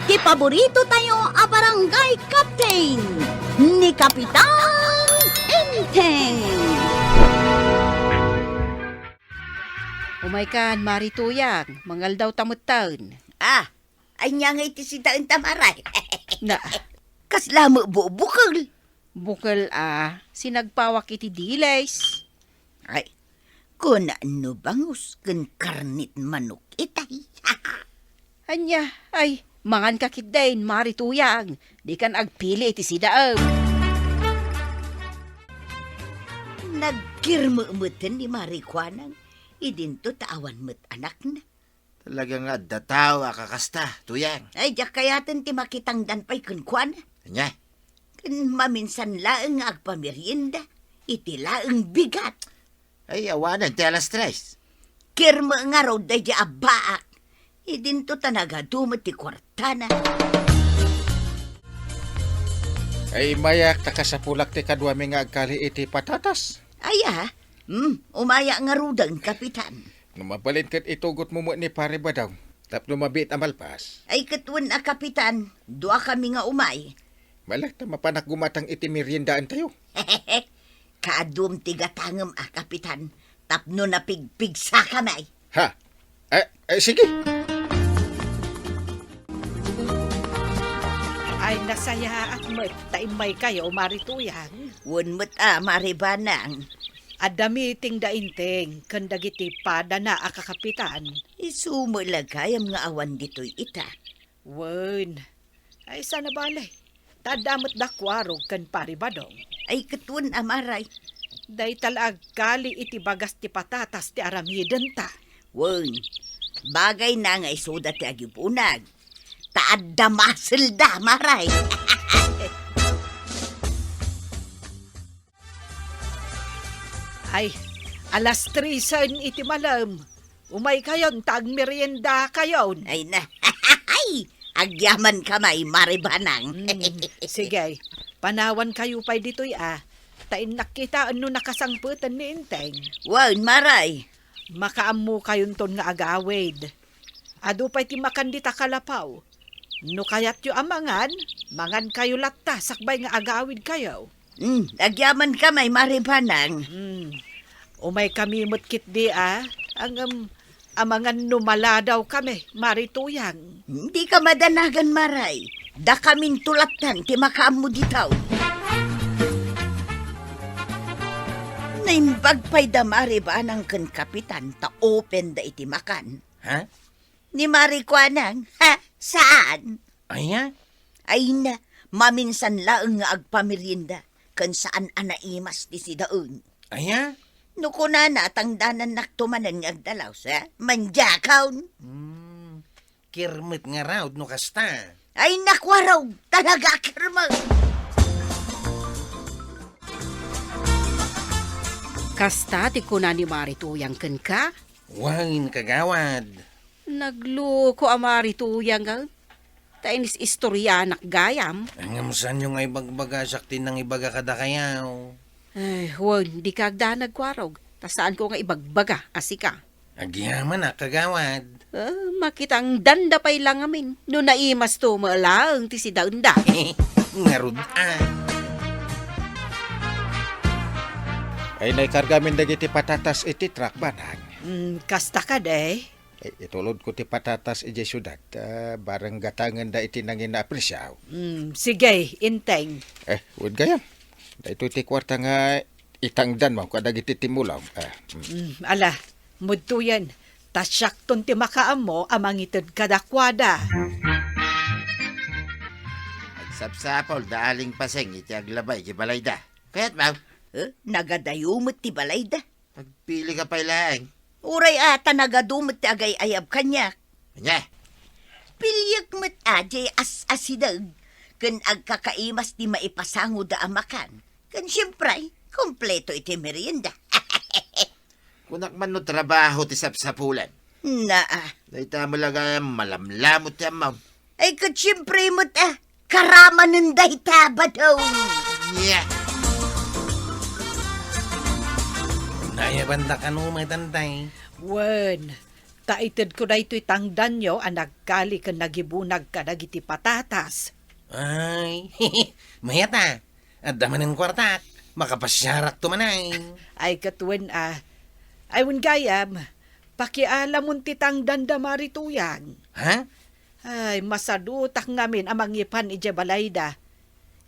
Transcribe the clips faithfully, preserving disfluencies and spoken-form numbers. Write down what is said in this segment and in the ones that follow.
Ti paborito tayo a barangay captain, ni Kapitan Enteng. Umaykan, Mari Tuyang, mangaldaw ta metten. Ah, ania ngay ti sidaenta, Mari? Na. Kasla met bubukel? Bukel a, sinagpawak iti dilis. Ay, kuna no bangus ken karnit manok itay. Ania, ay, manganka ketdin, Mari Tuyang. Dikan agpili iti sidaem. Nagkirmemeten ni Mari Kuanang, idinto ta awan met anakna. Talaga nga adda tao a kakasta, Tuyang. Ay, diak kayaten ti makitangdan pay kenkuana. Ania? Ken maminsan laeng nga agpamerienda, iti laeng bigat. Ay, awanen ti alas tres. Kirme ngarud daydi abbaak. Idinto ta nagadu met ti kuartana. Ay, mayak, ta kasapulak ti kaduami nga agkali iti patatas. Aya, hmm, umaya ngaruden, Kapitan. No mabalin ket itugotmo met ni Pare Badong, tapno mabiit a malpas. Ay, ket wen a, Kapitan, duakami nga umay. Malak ta mapanak gumatang iti meriendaentayo. Kaadum ti gatangem a, Kapitan, tapno napigpigsakami. Ha? Eh, eh, sige. Ay, nasayaat met ta immaykayo, Mari Tuyang. Wen met a, Mari Banang. Adda meeting da Enteng ken dagiti padana a kakapitan. Isu met la gayam nga awan ditoy ita. Wen. Ay, saan a bale. Ta adda met da Kuarog ken Pari Badong. Ay, ket wen a, Mari. Dayta la agkali iti bagas ti patatas ti aramidenta. Wen, bagayna nga isuda ti agibunag. Ta adda maselda, Mari. Ay, alas tresen iti malem. Umaykayon ta agmeriendakayon. Ay na. Ay, agyamankami, Mari Banang. Mm, sige. Panawankayo pay ditoy a. Ta innak kitaen no nakasangpeten ni Enteng. Wen, Mari. Makaammokayonton nga agawid. Adu pay ti makan dita kalapaw. No kayatyo a mangan, mangankayo latta sakbay nga agawidkayo. Hmm, agyamankami, Mari Banang. Hmm. Umaykami met ketdi a, ngem amangan no maladawkami, Mari Tuyang. Dika madanagan, Mari. Dakaminto lattan ti makaammo dita. Naimbag pay da Mari Banang ken Kapitan ta open da iti makan. Ha? Ni Mari Kuanang, ha? Saan? Aya? Ay na, maminsan laeng nga agpamerienda, ken saan a naimas ti sidaen. Aya? No kunana, tangdanannakto manen nga agdalaw, sa? Mandiakaw. Hmm, kirmet ngarud no kasta. Ay, nakuaraw, talaga kirmet. Kasta ti kuna ni Mari Tuyang kenka? Wen, kagawad. Nagluko a Mari Tuyang, a? Ta inis-istorianak gayam. Ngem saanyo nga ibagbaga siak ti nangibaga kadakayo? Ay, wen, dika agdanag, Kuarog. Ta saanko nga ibagbaga a sika. Agyamanak, kagawad. Ah, makitangdanda pay la ngamin no naimasto met laeng ti sidaenda. Ngarud a. Ay, naikargamin dagiti patatas iti truck, Banang. Mm, kasta kadi? Eh, itulodko ti patatas idiay siudad, ta bareng gatangenda iti nangina a presio. Mm, sige, Enteng. Eh, wen gayam. Daytoy ti kuarta nga itangdanmo kadagiti timmulong. Ah, mm. Mm, ala, mudtoyen. Ta siakton ti makaammo a mangited kadakuada. Agsapsapul da Aling Paseng iti aglabay iti balayda. Kayatmo? Eh, nagadayo met ti balayda. Agpili ka pay laeng. Uray a, ta nagadu met ti agay-ayab kaniak. Ania? Piliek met a, diay as-asideg, ken agkakaimas ti maipasangoda a makan. Ken siempre, kompleto iti merienda. Kunak man no trabaho ti sapsapulan. Naa. Dayta met la gayam malamlamut ti ammom. Ay, ket siempre met a, karamanen dayta, Badong. Nia. Nayabanda kano, May Tantay? Wen, Ta itedko daytoy tangdanyo a nagkali ken nagibunag kadagiti patatas. Ay, mayat a. Adda manen kuartak. Makapasiarakto man ay. Ay, ket wen a. Ay, wen gayam, pakialamon ti tangdan da Mari Tuyang. Ha? Ay, masadutak ngamin a mangipan idiay balayda.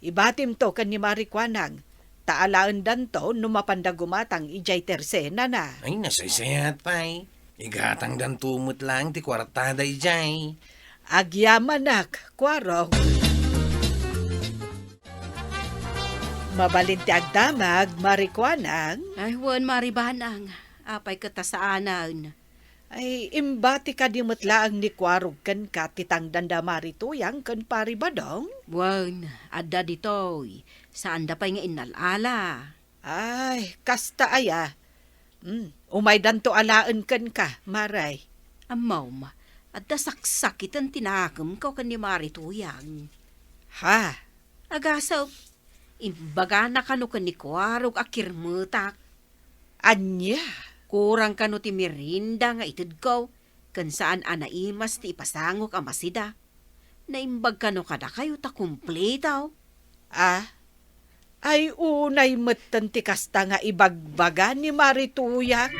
Ibatimto ken ni Mari Kuanang, ta alaendanto no mapanda gumatang idiay tersenana. Ay, nasaysayat pay. Igatangdanto met laeng ti kuartada idiay. Agyamanak, Kuarog. Mabalin ti agdamag, Mari Kuanang. Ay, wen, Mari Banang. Apay ket ta saanen? Ay, imbati kadi met laeng ni Kuarog kenka ti tangdan da Mari Tuyang ken Pari Badong? Wen, adda ditoy. Saanda pay nga innal-ala. Ay, kasta aya. Hmm, umaydanto alaen kenka, Mari. Ammom, adda saksakiten ti nakemko ken ni Mari Tuyang. Ha? Agasem, imbagana kano ken ni Kuarog a kirmetak. Ania? Kurang kano ti merienda nga itedko, ken saan a naimas ti ipasangok a masida. Naimbag kano kadakayo ta kumpleto. Ah? Ay, unay metten ti kasta nga ibagbaga ni Mari Tuyang.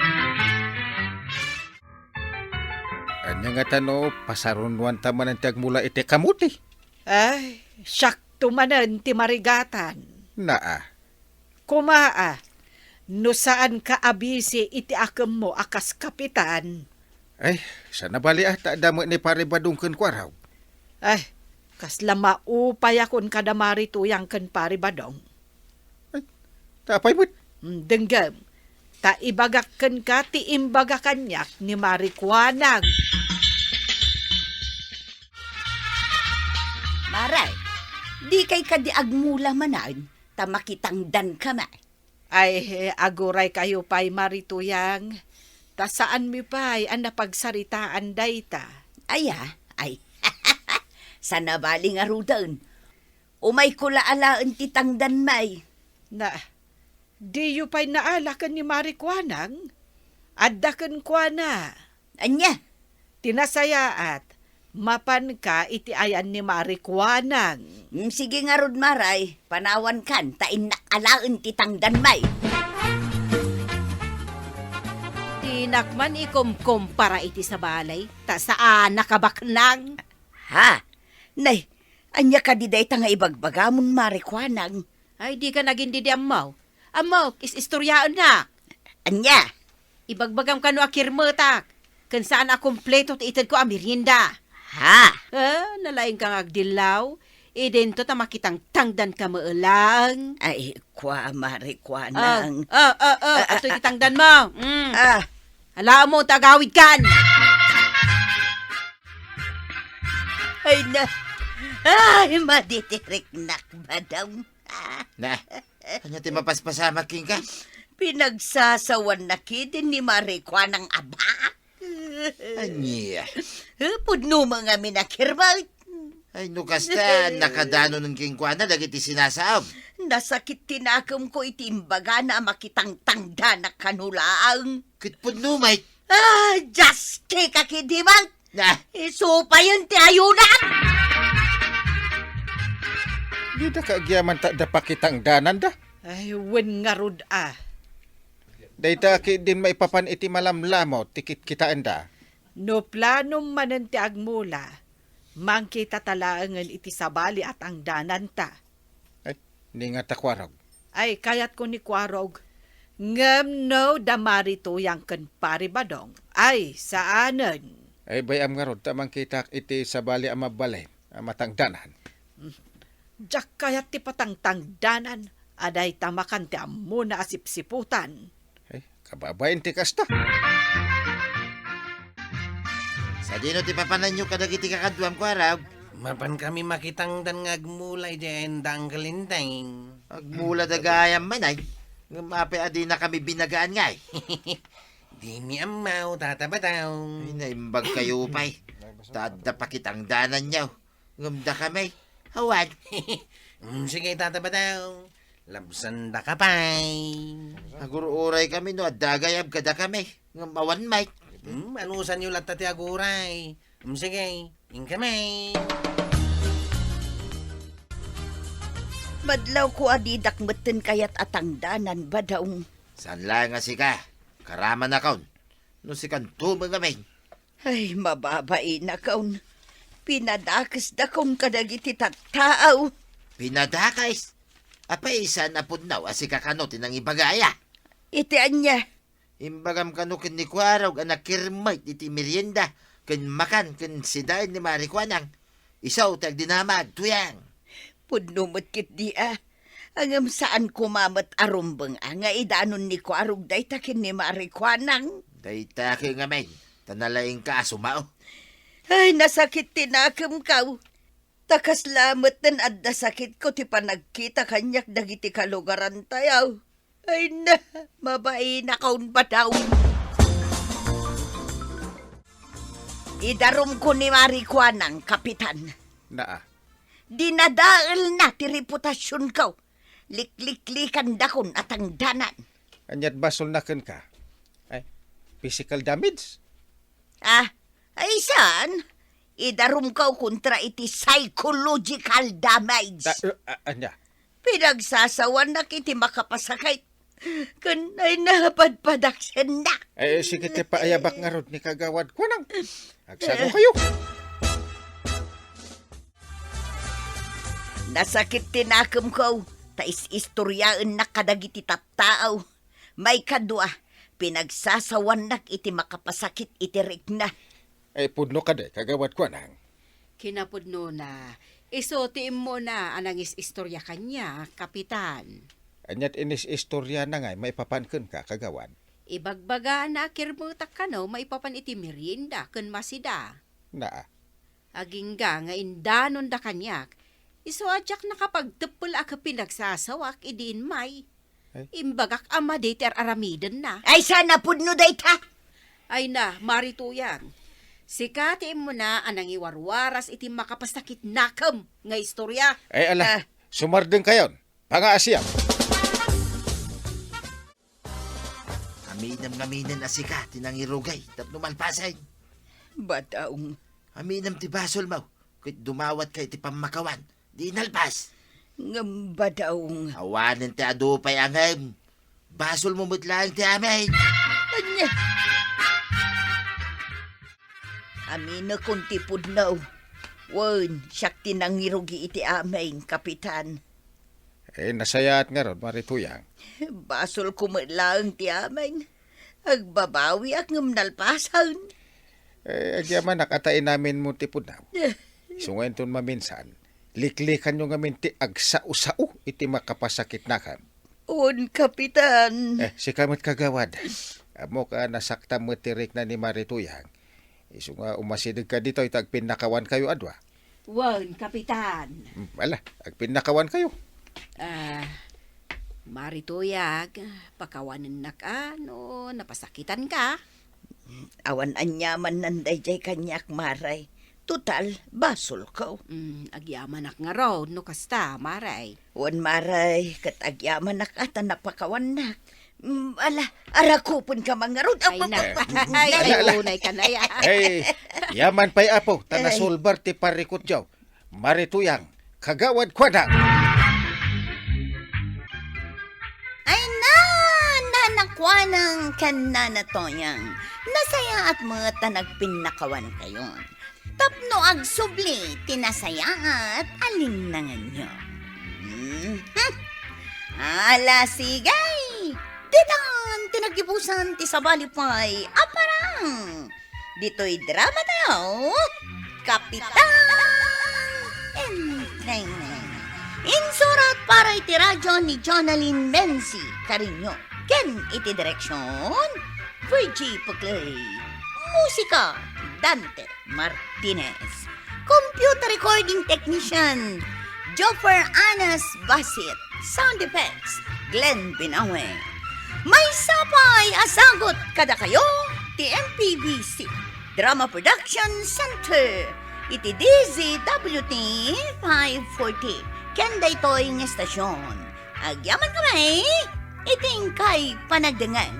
Ania ngata no pasarunoanta manen ti agmula iti kamuti? Ay, siakto manen ti marigatan. Naa. Kumaa, no saanka a bisi iti akemmo a kas kapitan. Ay, saan a bali a, ta adda met ni Pari Badong ken Kuarog. Ay, kasla maupayakon kada Mari Tuyang ken Pari Badong. Ay, ta apay met? Mm, denggem, ta ibagak kenka ti imbaga kaniak ni Mari Kuanang. Mari, dikay kadi agmula manen, ta makitangdanka met. Ay, aguray kayo pay, Mari Tuyang, ta saanmi pay a napagsaritaan dayta. Aya, ay, saan a bali ngaruden. Umayko la alaen ti tangdanmi. Na, diyo pay naala ken ni Mari Kuanang? Adda kenkuana. Ania? Ti nasayaat, mapanka iti ayan ni Mari Kuanang. Mm, sige ngarud, Mari, panawankan ta innak alaen ti tangdanmi. Dinak man ikomkompara iti sabali, ta saanak a baknang. Ha? Nay, ania kadi dayta nga ibagbagamon, Mari Kuanang? Ay, dika nagin didi ammo. Ammo, is-istoryaennak. Ania? Ibagbagam kano a kirmetak, ken saan a kumpleto ti itedko a merienda. Ha? Ah, nalaingka nga agdillaw. Idinto ta makitangtangdanka met laeng. Ay, kua, Mari Kuanang. Ah, ah, ah, ah, atoy ti tangdanmo. Mm. Ah. Alaem mo, ta agawidkan. Ay na. Ay, maditiriknak, Badong. Na, ania ti mapaspasamak kenka? Pinagsasawannak idi ni Mari Kuanang a bak. Ania? Eh, pudno mo ngamin a kirmet. Ay, no kasta, nakadanonen kenkuana dagiti sinasaom. Nasakit ti nakemko iti imbagana a makitangtangdanak kano laeng. Ket pudno met. Ah, diaske ka kidi met. Na. Isupayen ti ayunak! Dida ka agyaman ta adda pakitangdananda? Ay, wen ngarud a. Dayta ketdin maipapan iti malamlamut ti kitkitaenda. No planom manen ti agmula, mangkitata laengen iti sabali a tangdananta. Ay, ni ngata Kuarog? Ay, kayatko ni Kuarog. Ngem no da Mari Tuyang ken Pari Badong, ay, saanen. Ay, bay-am ngarud ta mangkitak iti sabali a mabalin a matangdanan. Diak kayat ti patangtangdanan a dayta makan ti ammona a sipsiputan. Ay, kababain ti kasta. Sadino ti papananyo kadagiti kakaduam, Kuarog? Mapankami makitangdan nga agmula idiay ayan da Uncle Enteng. Agmula da gayam man ay. Ngem apay a dinakami binagaan ngay? Dimi ammo, Tata Badong. Ay, naimbag kayo pay. Ta adda pakitangdananyo. Ngem dakami, awan. Mm, sige, Tata Badong. Labsandaka pay. Agur-uray kami no adda gayam kadakami. Ngem awan met. Hmm, anusanyo latta ti aguray. Hmm, sige, inkami. Madlawko a didak metten kayat a tangdanan, Badaong. Saan laeng a sika? Karamanakon. No sikanto met ngamin. Ay, mababainak, awn. Pinadakesdakon kadagiti tattaaw. Pinadakes? Apay saan a pudno a sika kano ti nangibagaya? Iti ania? Imbagam kano ken ni Kuarog a nakirmet iti merienda ken makan ken sidaen ni Mari Kuanang. Isu ti agdinamag, Tuyang. Pudno met ketdi a. Ngem saan koma met a rumbeng a nga idanon ni Kuarog dayta ken ni Mari Kuanang. Dayta ket ngamin, ta nalaingka a sumao. Ay, nasakit ti nakemko. Ta kasla metten adda sakitko ti panagkita kaniak dagiti kalugarantayo. Ay na, mabainak, awn, Badaong. Idarumko ni Mari Kuanang, Kapitan. Naa. Dinadaelna ti reputasionko. Likliklikandakon a tangdanan. Ania't basolna kenka? Ay, physical damage? Ah, ay saan? Idarumko kontra iti psychological damage. Ta-, uh, uh, ania? Pinagsasawanak iti makapasakit. Ken ay napadpadaksennak. Eh, sige ti paayabak ngarud ni Kagawad Kuanang. Agsano kayo? Nasakit ti nakemko, ta is-istoriaennak kadagiti tattaaw. Maikadua, pinagsasawannak iti makapasakit iti rikna. Ay, pudno kadi, Kagawad Kuanang? Kinapudnona, isu ti immuna a nangis-istoria kaniak, Kapitan. Ania't inis-istoriana ngay maipapan kenka, Kagawad? Ibagbagana a kirmetak kano maipapan iti merienda ken masida. Naa. Agingga nga indanonda kaniak, isu a diak nakapagteppel a ket pinagsasawak idi immay. Ay. Imbagak a madi ti ar-aramidenna. Ay, saan a pudno dayta? Ay na, Mari Tuyang. Sika ti immuna a nangiwarwaras iti makapasakit nakem nga istoria. Ay, ala, Ah. sumardengkayon. Pangaasiam. Aminem ngaminen a sika ti nangirugay tapno malpasen. Badaong. Aminem ti basolmo, ket dumawatka iti pammakawan, di nalpas. Ngem, Badaong. Awanen ti adu pay a ngem. Basolmo met laeng ti amin. Ania? Aminekon ti pudno. Wen, siak ti nangirugi iti amin, Kapitan. Eh, nasayaat ngarud, Mari Tuyang. Basolko met laeng ti amin. Agbabawiak ngem nalpasen. Eh, agyamanak a ta inaminmo ti pudno. Eh. Isu nga inton maminsan, liklikanyo ngamin ti agsao-sao iti makapasakit nakem. Wen, Kapitan. Eh, sika met, Kagawad. Ammok a nasaktam met ti rikna ni Mari Tuyang. Isu nga umasidegka ditoy ta agpinnakawankayo a dua. Wen, Kapitan. Hmm, ala, agpinnakawankayo. Ah, Mari Tuyang, pakawanennak a no napasakitanka. Awan aniamanna daydiay kaniak, Mari. Total, basolko. Mm, agyamanak ngarud no kasta, Mari. Wen, Mari, ket agyamanak a ta napakawannak. Mm, ala, arakupenka man ngarud. Ay, na. Ay, ala, ala. Ay, unay ka na, ya. Ay, yaman pay, Apo, ta Ay. nasulbar ti parikutyo. Mari Tuyang, Kagawad Kuanang. Ay na, Nana Kuanang ken Nana Tuyang. Nasayaat met ta nagpinnakawankayon. Tapno agsubli ti nasayaat a linnanganyo. Mhm. Ala, sige! Ditan ti naggibusan ti sabali pay a parang. Ditoy drama tayo, Kapitan Enteng. Insurat para iti radyo ni Jonalyn Menzi Cariño. Ken iti direksyon, Virgie Puclay. Musika, Dante Martinez. Computer recording technician, Joffer Anas Basit. Sound effects, Glenn Binawe. Maysa pay a sagut kadakayo ti M P B C Drama Production Center iti D Z W T five forty. Ken daytoy nga estasyon, agyaman kami iti inkay panagdengngeg.